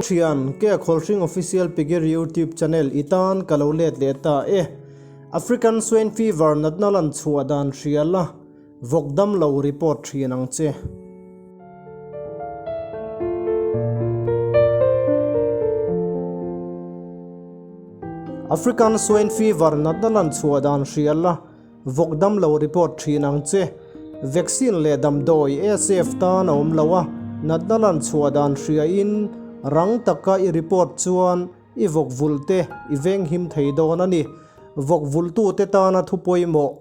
thian, Ke Khawlhring Official Piggery YouTube channel i tan ka lo let leh ta e. African Swine Fever natna lan chhuah dan hria la, vawk dam lo report thin ang che. African Swine Fever natna lan chhuah dan hria la, Vawk dam lo report thin ang che. Vaccine leh damdawi ASF tan a awm lo a, natna lan chhuah dan hria in rang taka i report chuan i vawk vulh te i veng him thei dawn a ni. Vawk vulh tu te tana thu pawimawh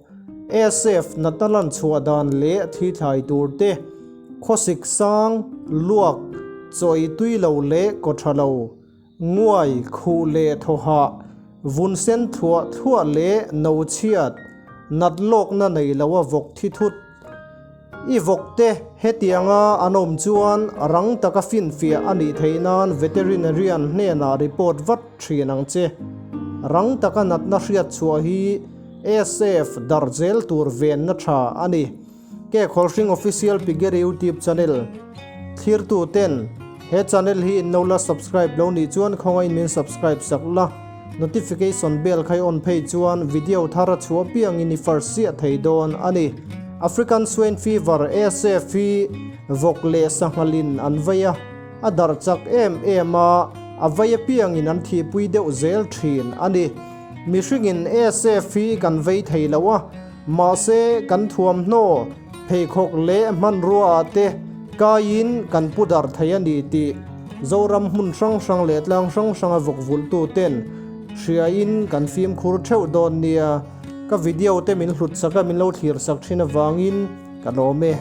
ASF natna lan chhuah dan leh thi thlai tur te, khawsik sang, luak, chawi tui lo leh kaw tha lo, Nguai, khuh leh thawhah, vun sen thluah thluah leh no chhiat, nat lawkna nei lo a vawk thi thut. I vawk te hetianga an awm chuan rang taka finfiah a nih theih nan veterinarian hnenah report vat thin ang che. Rang taka natna hriat chhuah hi ASF darh zel tur venna tha a ni. Ke Khawlhring Official Piggery YouTube channel thlirtu ten he channel hi in lo la subscribe lo nih chuan khawngaih min subscribe sak la, notification bell khai on phei chuan video thar a chhuah piangin i first chiah thei dawn a ni. African Swine Fever, ASF, hi vawk leh sanghalin an vei a, a darh chak em em a, a vei apiangin an thihpui deuh zel thin a ni. Mihringin ASF hi kan vei thei lo a, Mahse, kan thuamhnaw, pheikhawk leh hmanrua ah te kaiin kan pu darh thei a ni tih Zoram hmun hrang hrang leh tlang hrang hranga vawk vulhtu ten hriain kan fimkhur theuh dawn nia. Ka video te min hlut sak a, min lo thlir sak thin avangin ka lawm e.